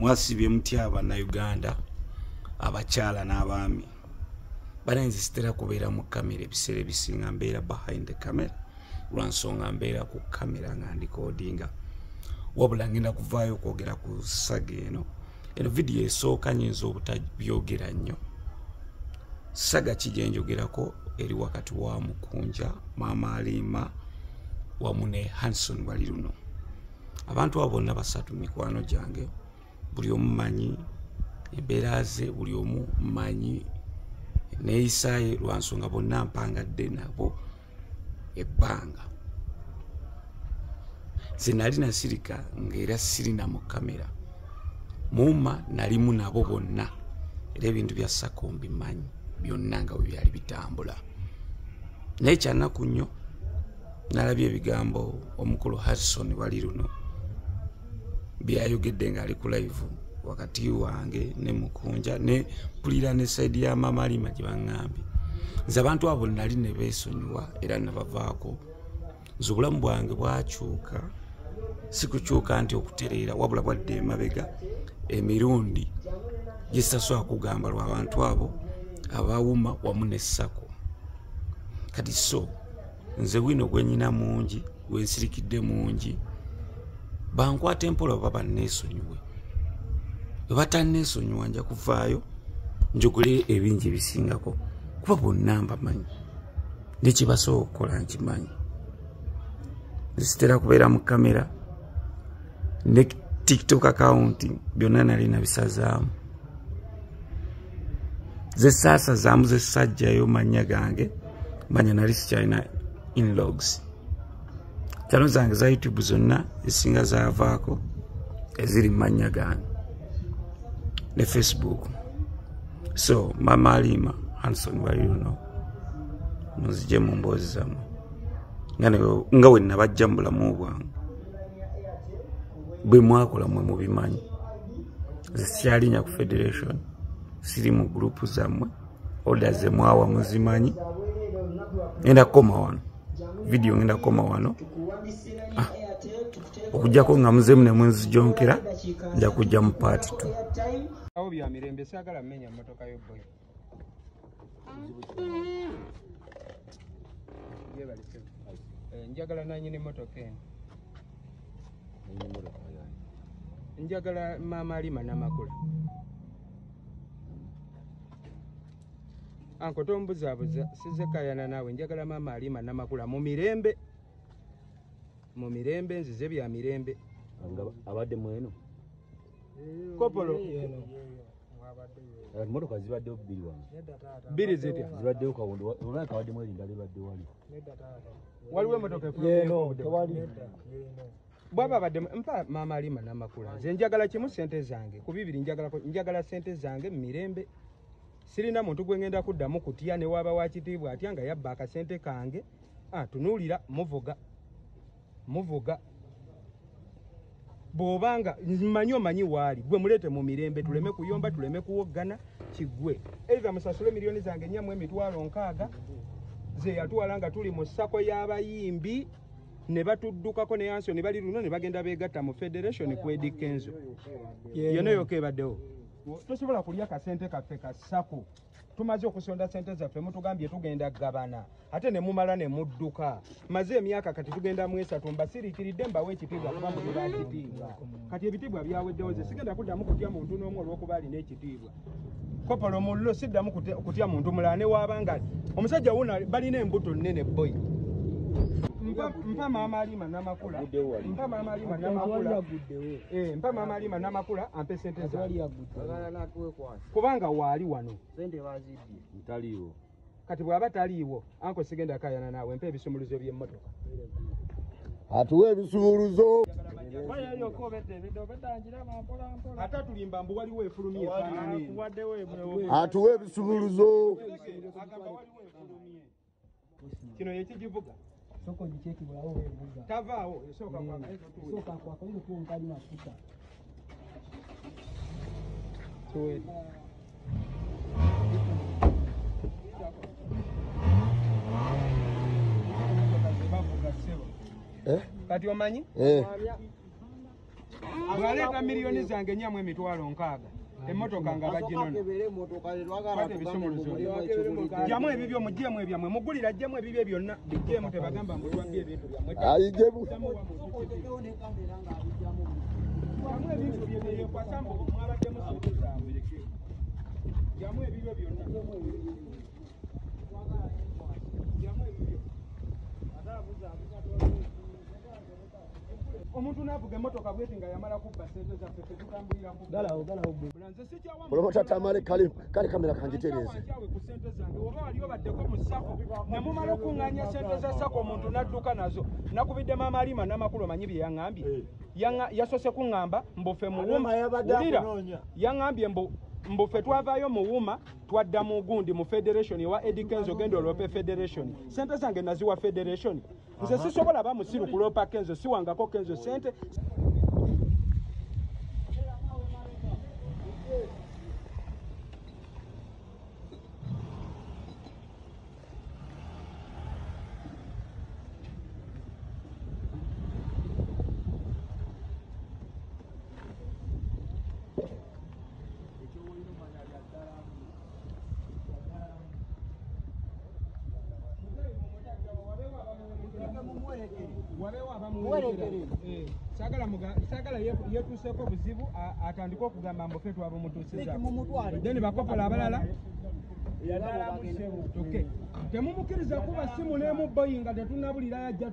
Mwasibye mutya Abannayuganda, abakyala n'abaami. Bananze sitera kubeera mu kamera, ebiseera ebisinga mbeera behind the camera, lwa nsonga mbeera ku kamera nga ndikodinga. Wabula ngenda kuvaayo okwogera ku saga eno. Eno vidiyo esooka nyinza obutabyogera nnyo. Saga ki gye njogerako eri wakati wa Mukunja, Maama Alima wamu ne Hanson Baliruno. Abantu abo bonna basatu mikwano gyange, buli omu manyi embeera ze, buli omu manyi neeyisaaye, lwa nsonga bonna mpangadde nabo ebbanga. Nze nali nasirika ng'era sirina mu kamera, muuma nalimu nabo bonna, era ebintu bya Sacco mbimanyi byonna nga bwe byali bitambula. Naye kyannaku nnyo nalabye ebigambo omukulu Harrison Baliruno byayogedde ng'ali ku live wakati wange ne Mukunja, ne mpulira ne side ya Maama Alima gye baŋŋambye. Nze abantu abo nali ne beesonyiwa era nabavaako. Nze obulamu bwange bwakyuka, si kukyuka nti okutereera, wabula bwadde emabega emirundi gye sitasobola kugamba lw'abantu abo abawuma wamu ne Sacco. Kati so nze bwino gwe nnyina mungi, gwe nsirikidde mungi, bankwata empola oba banneesonyiwe. Bwe batanneesonyiwa nja kuvaayo njogole ebingi ebisingako, kuba bonna mbamanyi ne kye basobola okukola nkimanyi. Nze sitera kubeera mu kamera ne TikTok account byonna nali nabisazaamu. Ze saasazaamu ze sajjayo mannya gange, manya nali sikyalina inlogs. Channel zange za YouTube zonna ezisinga zaavaako eziri mu mannya gange ne Facebook. So Maama Alima, Hanson Baliruno, munzije mu mboozi zammwe nga we nabajja mu bulamu bwange, bwe mwakola mmwe mubimanyi. Nze sikyalinya ku federation, siri mu gurupu zammwe, order ze mwawa muzimanyi. Ngenda kukoma wano, vidiyo ngenda kukoma wano. Okuggyako nga muzeemu ne munzijonkera, nja kujja mu part 2. Awo bya mirembe, saagala mmenya mmotoka yo boy. Njagala nannyini mmotoka eno. Njagala Maama Alima Namakula. Anko tombuzaabuza, sizze kayana naawe. Njagala Maama Alima Namakula mu mirembe. Mu mirembe, nzize bya mirembe. Abadde mweno. Kopolo. Emmotoka zibaddewo bbiri wano. Bbiri zitya? Zibaddewo kawondo, olwaleka abadde mweri endala ebadde wali. Waliwo emmotoka Yeno, tewali. Bw'aba abadde mpa Maama Alima Namakula. Nze njagala kimu, ssente zange. Ku bibiri njagala ssente zange mu mirembe. Sirina muntu gwe ngenda kuddamu kutya ne waaba wa kitiibwa atya nga yabba akasente kange. Tunuulira, muvuga. Muvuga. Bw'obanga mmanyi omanyi waali, gwe muleete mu mirembe, tuleme kuyomba, tuleme kuwoggana, kiggwe. Either musasule miliyoni zange 460,000 ze yatwala nga tuli mu Sacco y'abayimbi, ne batuddukako ne Hanson Baliruno ne bagenda beegatta mu federation ku Eddy Kenzo. Yonna yokka ebaddewo. Tosobola kulya kasente kaffe ka Sacco. Tumaze okusonda ssente zaffe, mutugambye tugenda gabana, ate ne mumala ne mudduka. Maze emyaka kati tugenda mu esatu, mbasiriikiridde mbawe ekitiibwa kuba muli ba kitiibwa. Kati ebitiibwa byaweddewo, nze sigenda kuddamu kutya muntu n'omu olw'okuba alina ekitiibwa. Kopolo mullo, siddamu kutya muntu mulala ne waaba nga omusajja wuno balina embuto nnene boy. Mpa Maama Alima Namakula. Mpa Maama Alima Namakula. Mpa Maama Alima Namakula ampe ssente zange. Kubanga waali wano. Ntaliiwo. Kati bw'aba taliiwo, anko sigenda kayana naawe, mpa ebisumuluzo by'emmotoka. Atuwe ebisumuluzo. Ate tulimba mbu waliwo efulumye efaanana eno. Atuwe ebisumuluzo. Kino ye kigivuga. Tavaawo, esooka kwaka. Kati omanyi? Bw'aleeta miliyoni zange 460,000 emmotoka nga baginona. Kwata ebisumuluzo. Jjamu ebibyo muggyemu ebyammwe mugulira jjemu ebibyo byonna bijjeemu tebagamba mbu twabbye ebintu byammwe. Jjamu ebintu bye byeyekwasa mbu mwabaddemu ssente zaabwe. Jjamu ebibyo byonna. Jjamu ebibyo. Omuntu n'avuga emmotoka bweti nga yamala kubba ssente zaffe ffe tutambulira kubba. Promota Tamale kale kale kamera kanjitereeze. Nkyawe ku ssente zange oba wali obaddeko mu SACCO ne mumala okuŋŋaanya ssente za SACCO omuntu n'adduka nazo. Nakubidde Maama Alima n'amakulu omanyi bye yaŋŋambye. Yasoose kuŋŋamba mbu ffe muwuma. Wulira, yaŋŋambye mbu ffe twavaayo muwuma twadda mu gundi mu federation ewa Eddy Kenzo genda oloope federation. Ssente zange naziwa federation. Nze sisobola ba musiru kuloopa Kenzo, siwangako Kenzo ssente. Saagala yetuuseeko buzibu atandike okugamba mbu ffe twabumutuusizaako. Then bakopola abalala temumukkiriza kuba simu n'emu boyi nga tetunnabulira ajja.